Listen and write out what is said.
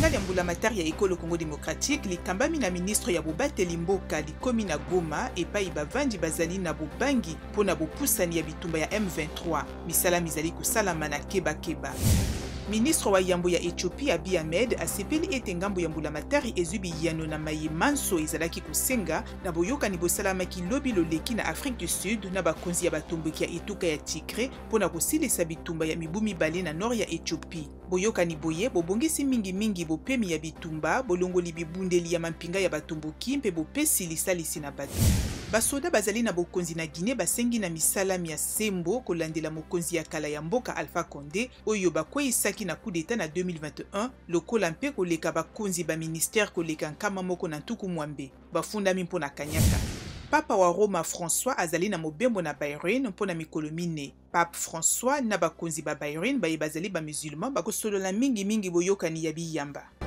Lipinga lya mbulamatari ya Ekolo Congo democratique likambami na ministre ya bobateli mboka likomi na Goma epayi bavandi bazali na bobangi mpo na bopusani ya bitumba ya M23. Misala mizali kosalama na keba keba. Ministre wa yambo ya Ethiopie Abiy Ahmed asepeli ete ngambo ya mbulamatari ezwi biyano na maye manso ezalaki kosenga na boyokani bosalamaki lobi loleki na Afrique du Sud na bakonzi ya batomboki ya etuka ya Tigre mpo na kosilisa bitumba ya mibu mibale na nord ya Ethiopie. Boyokani boye bobongisi mingi mingi bopemi ya bitumba, bolongoli bibundeli ya mampinga ya batomboki mpe bopesi lisalisi na bato. Basoda bazali na bokonzi na Guinee basengi na misala mya sembo kolandela mokonzi ya kala ya mboka Alpha Conde oyo bakweyisaki na coup d'etat na 2021, lokola mpe koleka bakonzi ba ministères koleka 160 bafundami mpo na kanyaka. Papa wa Roma François azali na mobembo na Bahrain mpo na mikolo mine. Pape François na bakonzi ba Bahrain baye bazali ba musulmans bakosolola mingi mingi boyokani ya biyamba.